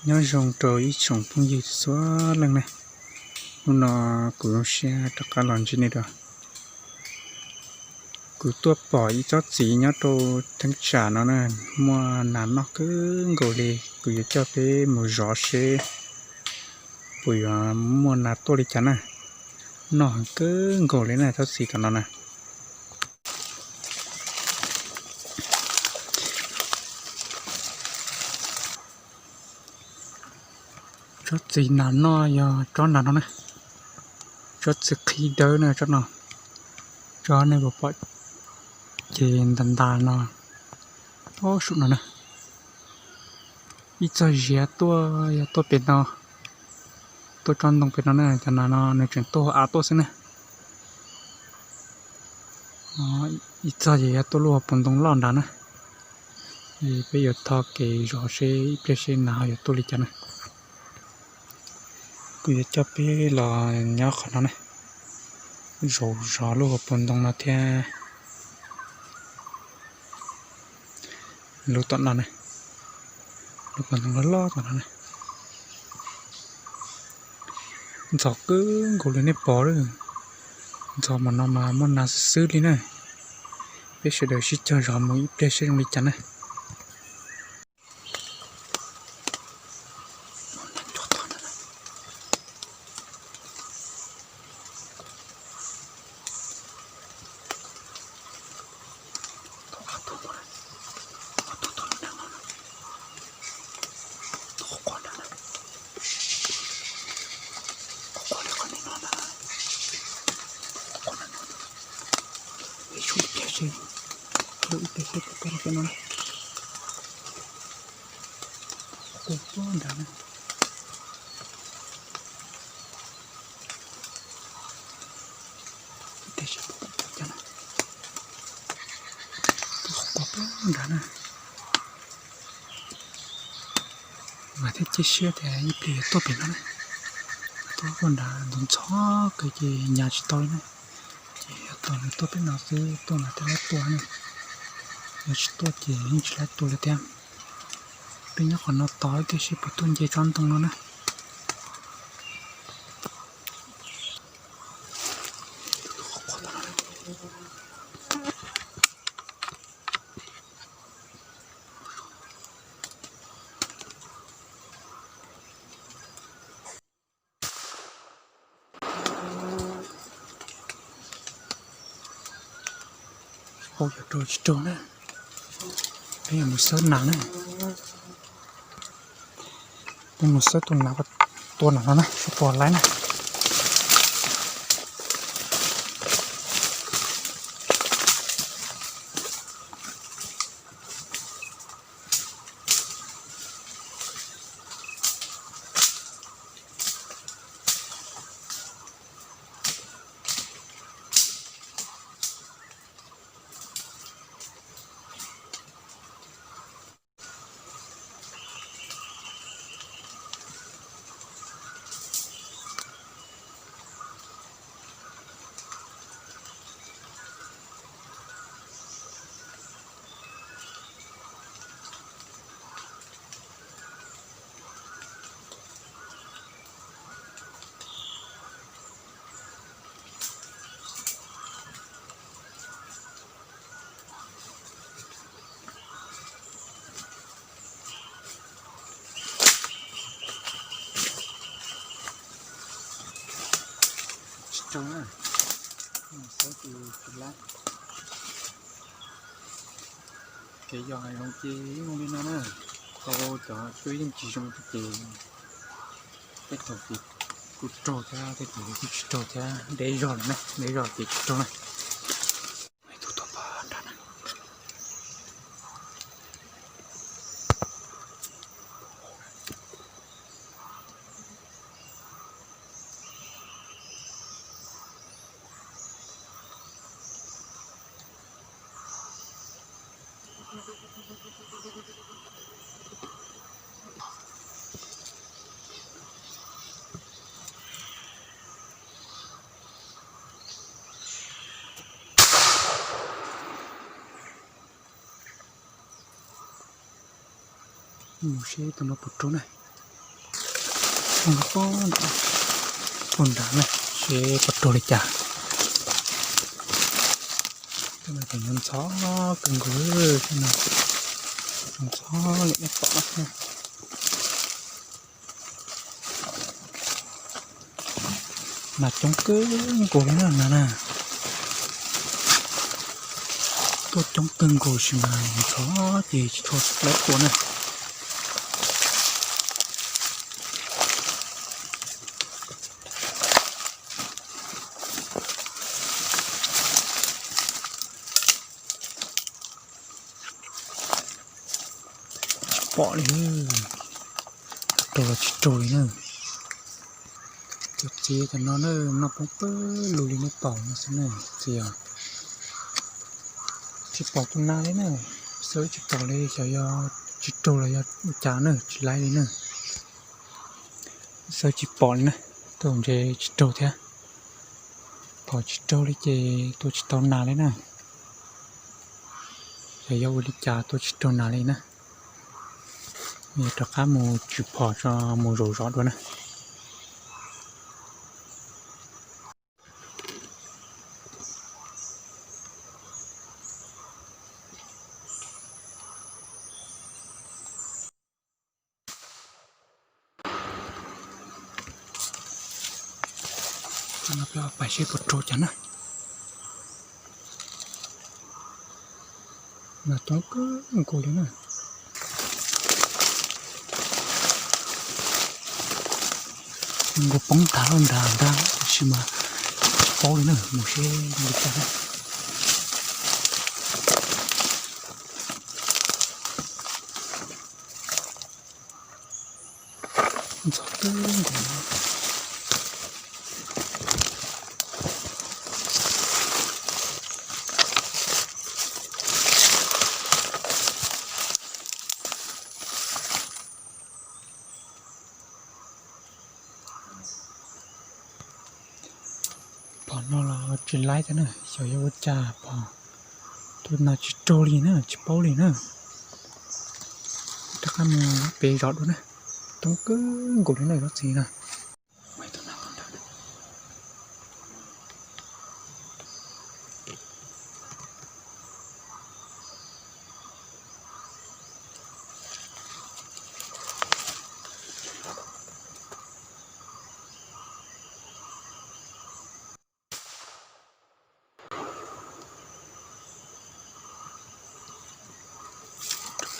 Nyob zoo rau ib tsoom phooj ywg txhua leej na. Hnub no kuv zoo siab rov qab los ntsib nej dua. Kuv tuaj pom ib tsob txiv nyob rau theeb tsam no na, muaj nas noj kawg nkaus li. Kuv yuav coj peb mus zov seb puas yuav muaj nas tuaj li cas na. Noj kawg nkaus li na tsob txiv tom no na. Tsob txiv nas noj yog tsob nram no na, tsob txiv qhib dawb na tsob no. Tsob nej puas pom ces ntas ntas no, ob sum no na. Ib txog ziav tuaj yog tuaj pem no, tuaj tsob ntoo pem no na, cov nas no nws tseem tuaj av tuaj xwb na. Ib txog ces yog tuaj lub hauv paus ntoo loj nrad na. Peb yuav tho kev zov seb ib pliag seb nas ho yuav tuaj li cas na. Kuv yuav coj peb los nyob qhov no na, zaum zov lub hauv paus ntoo no thiab. Lub tom no na, lub hauv paus ntoo loj loj tom no na. Ntxhov kawg nkaus li nej pom lawm. Ntxhov mas no mas muaj nas xwb xwb li na. Peb sawv daws sib cog zov mus ib pliag seb zoo li cas na. Ib pliag seb, ib pliag seb puas tuaj li no na. Tuaj puag nrad na. Ib pliag seb puas tuaj li cas na. Tuaj puag nrad na. Mas thiab cia siab tias ib pliag yuav tuaj pem no na. Tuaj puag nrad ntxhov ntxhov kawg ces nyav tsis tau li na. Ces yog tos nws tuaj pem no xwb, tuaj mas thiaj li tuaj na. Yog tsis tuaj ces yeej tsis tau tuaj li thiab. Peb nyob qhov no tos ib pliag seb puas tuaj nce tsob ntoo no na. Ua yog raug tsis raug na, peb yuav mus xawb nas na. Peb mus xawb tus nas tua nas no na, seb puas laib na. Tsis raug na, xawb ces tsis laib. Kev yos hais zoo ces zoo li no na, tau cov suab yeej tsis zoo ces tej thaum ces kuj raug thiab tej thaum kuj tsis raug thiab, deb zog lawm na, deb zog ces tsis raug na. Mus seb tus no puas raug na. Puag nrad na, seb puas raug li cas. Ntxhov kawg nkaus, ntxhov li nej pom no. Nas coob kawg nkaus li na, nas na. Tuaj coob kawg nkaus sis mas ntxhov ces tsis tshua laib tua na. Tsis pom li, raug los tsis raug li na. Cov txiv cov no na, noj poob pawg lug li nej pom no xwb na txiv os. Tsis pom tus nas li na, xav tsis pom li, xyov yog tsis raug los yog ua cas na, tsis laib li na. Xav tsis pom li na, tus ntses tsis raug thiab. Pom tsis raug li ces tua tsis tau nas li na. Xyov yog ua li cas tua tsis raug nas li na. Yog rov qab mus tswm phom tso mus zaum zov dua na. Pais seb puas raug cas na. Nas coob kawg nkaus li na. Nkaus poob ntag loj nrad ntag tab sis mas tsis paub li na, mus seb li cas na. Ntxhov kawg nkaus. Phom no los tsis laib thiab na, xyov yog ua cas pom tus nas tsis raug li na, tsis paub li na. Rov qab mus pem zov dua na, coob kawg nkaus li na tsob txiv na.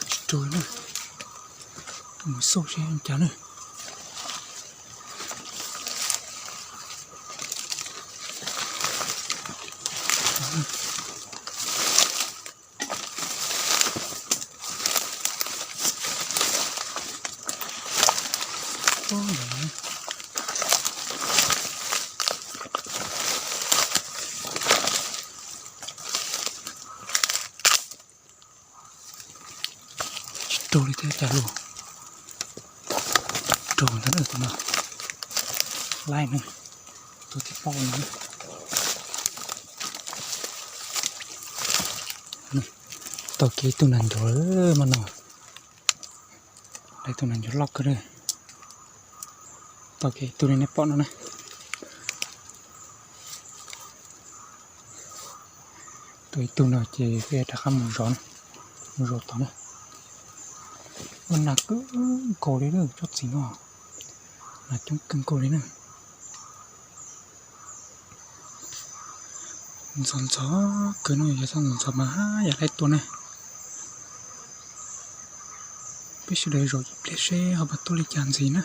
Tsis raug na, mus xauj seb cas na. Tsis raug li thiab cas los. Raug ntag na tus no. Laib na, tus tib poj no. Tau kiag ib tug nas ncuav mas no. Laib tus nas ncuav loj kawg na. Tau kiag ib tug li nej pom no na. Tau ib tug no ces peb rov qab mus zov na, mus zov tod na. Ua nas kawg nkaus li lawm tsob txiv no, nas coob kawg nkaus li na. Ntxhov ntxhov kawg no, yog txhob ntxhov ntxhov mas yam laib tua na. Peb sawv daws zov ib pliag seb ho puas tuaj li cas ntxiv na.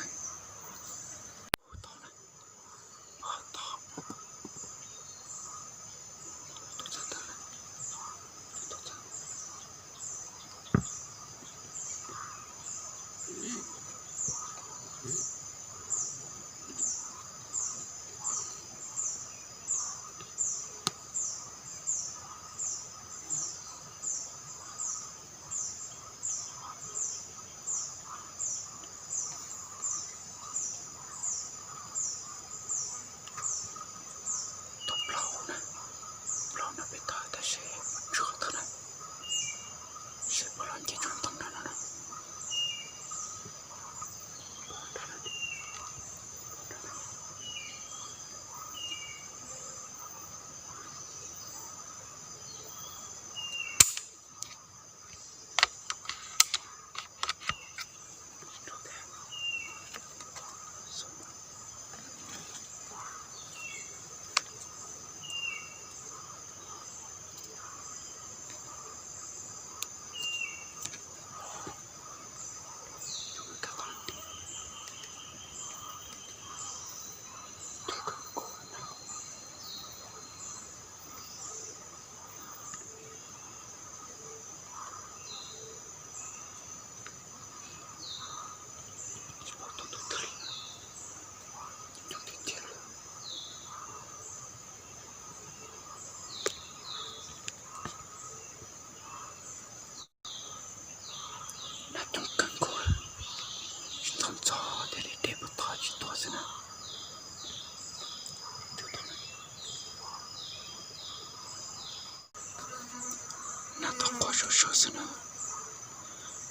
Sawv xwb na,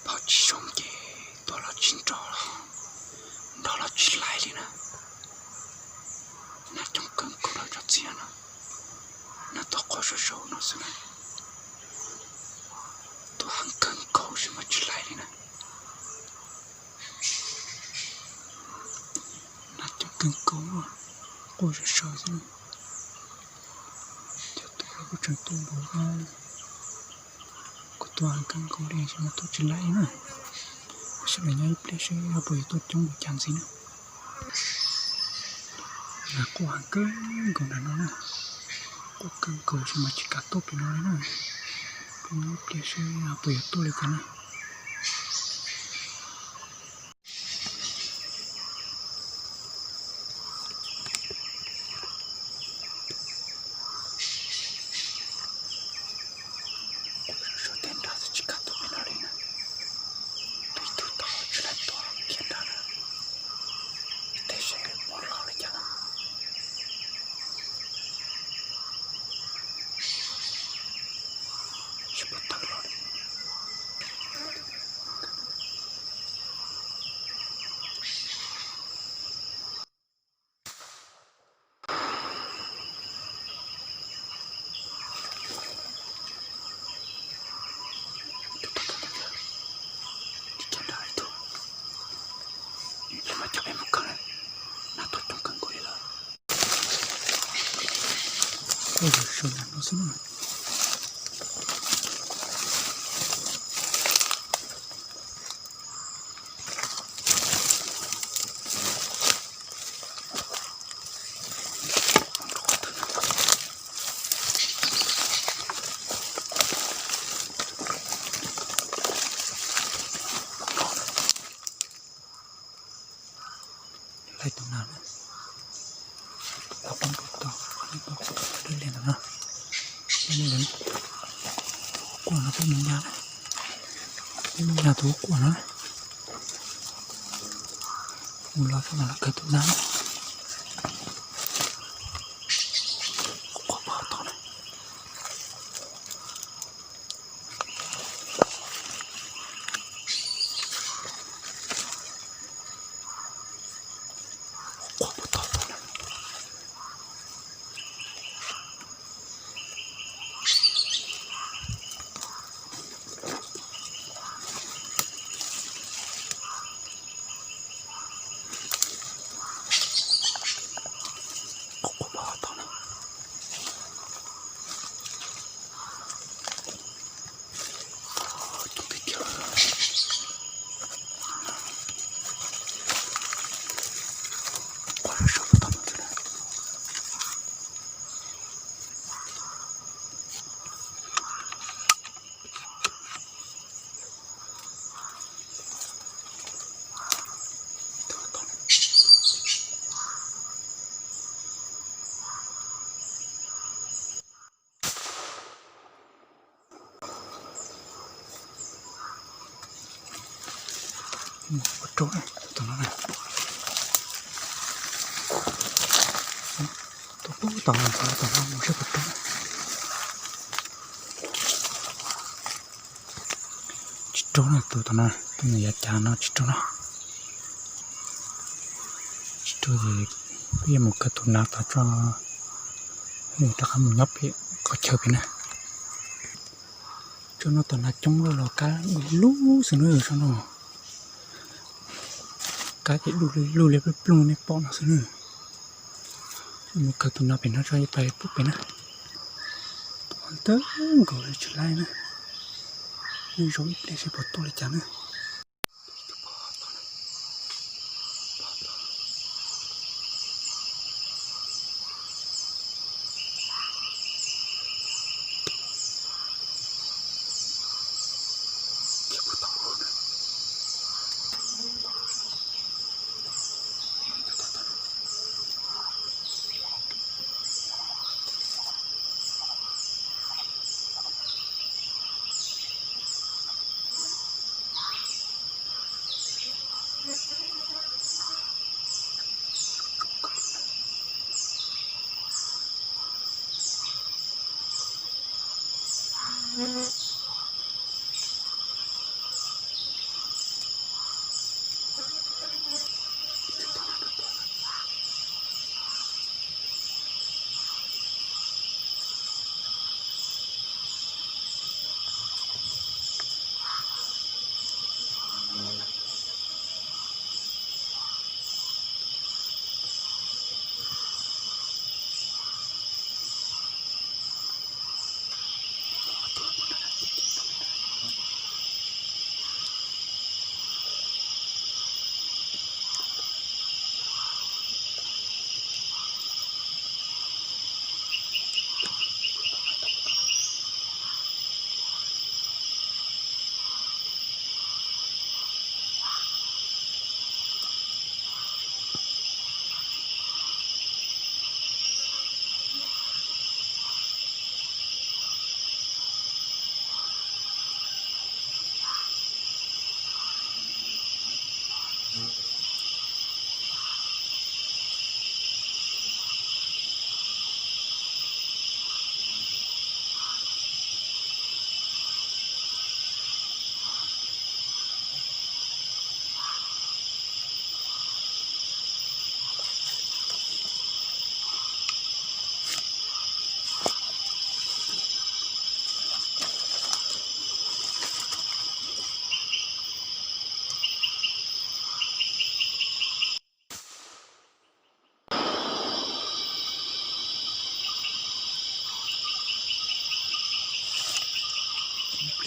pom tsis zoo ces tuaj los tsis nrov, nrov los tsis laij li na. Nag coob kawg nkaus nrov tsis txia no, nag tuaj quaj sawv sawv no xwb na. Tuaj heev kawg nkaus tsis mas tsis laij li na. Nag coob kawg nkaus, quaj sawv sawv xwb. Cov tuaj los kuj tseem tuaj npaum no, kuj tuaj heev kawg nkaus li tsis mas tuaj tsis laij na. Sawv daws nyob ib pliag seb puas yuav tuaj coob li cas ntxiv na. Nag quaj heev kawg nkaus nram no na, quaj kawg nkaus tsis mas tsis kam tuaj pem no li na. Peb nyob ib pliag seb puas yuav tuaj li cas na. Sawv daws nrog tsis kam tuaj pem no li na. Tus ib tug tau tsis laij tuaj kiag nrog na. Ib teg seb puas laij li cas na. Tsis pom tawm los li. Tus tau tau ntawd, ib ce nrog ib tug, ib pliag mas cov peb mus kawg na, nag tuaj coob kawg nkaus li lawm. Quaj sawv sawv nram no xwb na. Laij tus nag na, los poob rau tod, dawb liag ntawm no. Quaj no peb mus nyas na, peb mus nyas tus quaj no na. Mus los txog no los kawg tus nag na. Quaj pog tod na. Quaj pog tod na. Quaj pog tod na. Coob tiag tiag. Quaj sawv sawv pog tod no xwb na. Mus puas rau na, tus no na. Tus pub tom no, tus no mus seb puas rau. Tsis raug na, tus tom no, tus nws yav cav no tsis raug na. Tsis raug ces peb yuav mus kawg tus nav tod tso, rov qab mus nyob pem qhov chaw pem na. Tso no tom nav coob los kab du lug xwb na, tso no. Kab ces du lug li plooj plooj nej pom no xwb na. Mus kawg tus nav pem no tso, yuav pais pub pem na. Tuaj ntau nkaus li tsis laij na. Nej zoo ib pliag seb puas tuaj li cas na.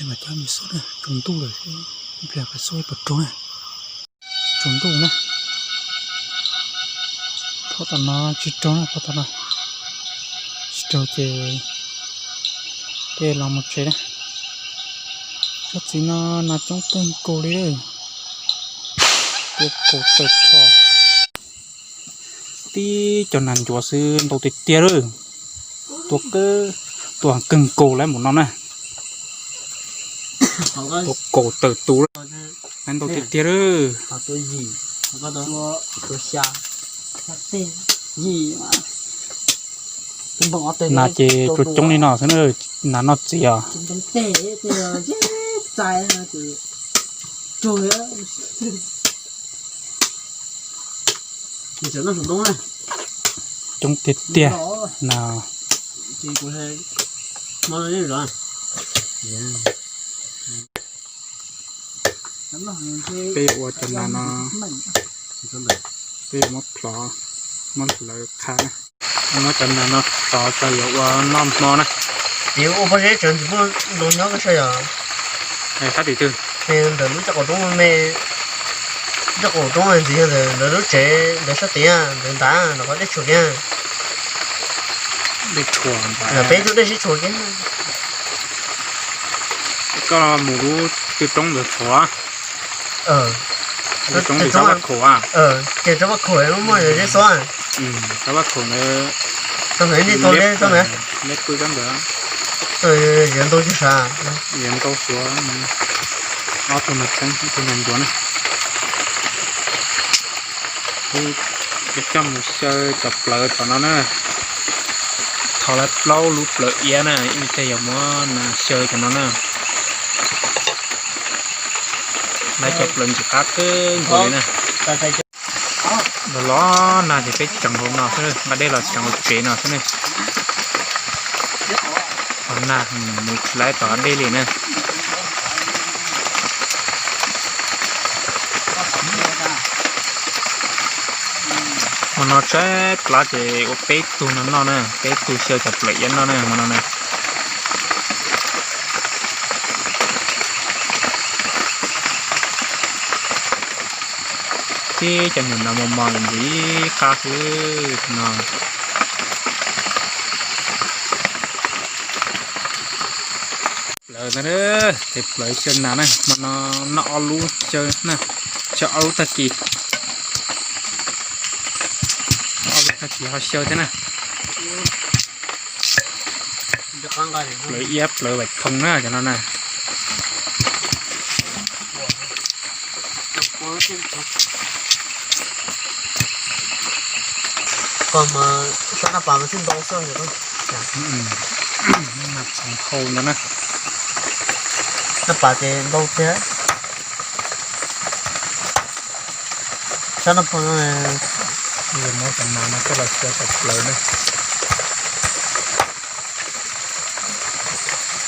Mas coj mus xub na, tsaus ntuj lawm, ib pliag peb xub pom raug na. Tsaus ntuj na. Phom tom no tsis raug na, phom tom no tsis raug ces peb los mus tsev na. Tsob txiv no nas coob kawg nkaus li, tua kaus tawm phom. Tib cov nas ncuav xwb ntau tiag tiag lawm. Tua, tua kawg nkaus lawm mus no na. Tua kaus tawm tus lawm, ntau tiag tiag lawm. Nas ces tsuas coob li no xwb na, nas noj txiv os. Coob tiag tiag na. Peb yuav ua cov nas no, peb yuav muab plhov, muab hlawv qha na. Muab cov nas no tov tso yuav ua noj hmo na. Ces ua pob zeb tsawv ntxim pub ntoo nyob koj saib yog. Hab tim twg? Ntawm lub caj qaum roob me, caj qaum roob ntxiv ntawm lub tsev ntawd sab tid, ntawd ntag, ntawm qhov dej tshuam kiag. Dej tshuam, peb tug dej sib tshuam kiag. Koj mus lub twg roob ntawd tshuam? Roob tim Tsab Vaj Khaum. Ces Tsab Vaj Khaum muaj zeb xwb. Tsab Vaj Khaum ntawd, roob ntawd nej tau, nej tau, nej pw roob ntawd. Ziav ntau cog sav, ziav ntau suav. Ob tug nas tseeb, ib tug nas ncuav na. Peb coj mus xyaw cov plawv tom no na. Tho lawv plaub lub plawv iab na, ib me tej yuav muab nas xyaw cov no na. Lawv cov plawv ntxim qab kawg nkaus li na. Los los na ces peb tseem hauv no xwb, nqa dej los tseem hauv tsev no xwb na. Hauv na, mus tsis laib tom dej li na. Hmo no tshaib plab ces ua peb tug no noj na, peb tug xyaw cov plawv iab noj na hmo no na. Tib cov nyuam no mos mos ntxim qab xwb no. Plawv na, tes plawv xyaw nas na, hmo no noj ob lub xyaw na, xyaw ob lub tag kis. Ob lub tag kis ho xyaw thiab na. Plawv iab plawv vaim thoom na cov no na. Koj mas sab naj pas mas tsis ntau xwb. Txhoov hau ntawd na. Naj pas ces ntau thiab. Sab naj pas no, muab cov nas no coj los xyaw kom plawv na.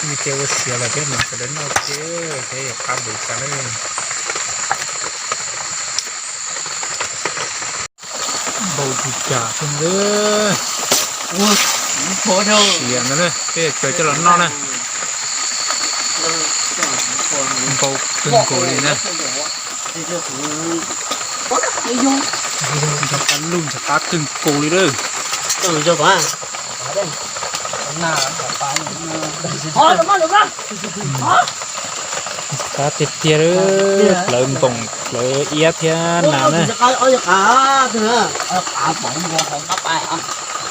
Nws ces ua siav lawm thiab mas sawv daws noj thiab, thiab qab ntev tas na. Npau tus cas xwb na. Siav ntawd na, peb caws coj los noj na. Npau kawg nkaus li na. Ntxim qab lug, ntxim qab kawg nkaus li lawm. Ntxim qab tiag tiag lawm, plawv npoom, plawv iab thiab nas na.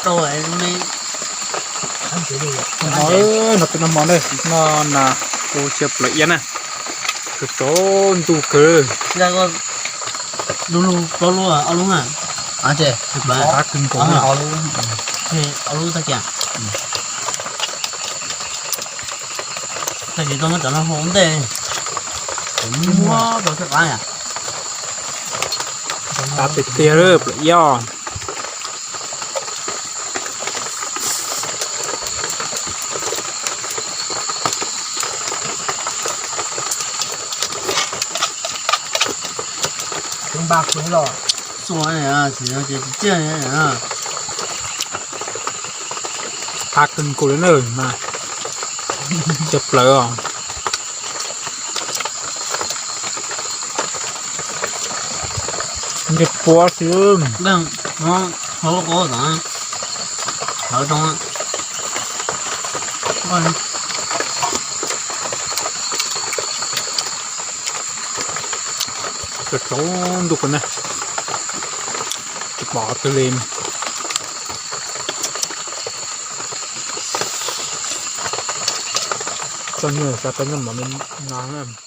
Noj hmo, noj twb noj hmo na, noj nas, ua xyaw plawv iab na. Tsaus ntuj kawg. Lub lub plaub lub ob lub na. Ntxim qab kawg nkaus na. Ob lub tag kis. Tag kis tau muab cov no hau ua ntej. Muab rau thiaj qab yom. Qab tiag tiag lawm plawv iab. Qab kawg nkaus li na, cov plawv os. Ntshe puab xwb. Hauv roob. Tsaus ntuj kuv ne, tsis pom twg li. Txog nyuag xav tau noj mov me no na.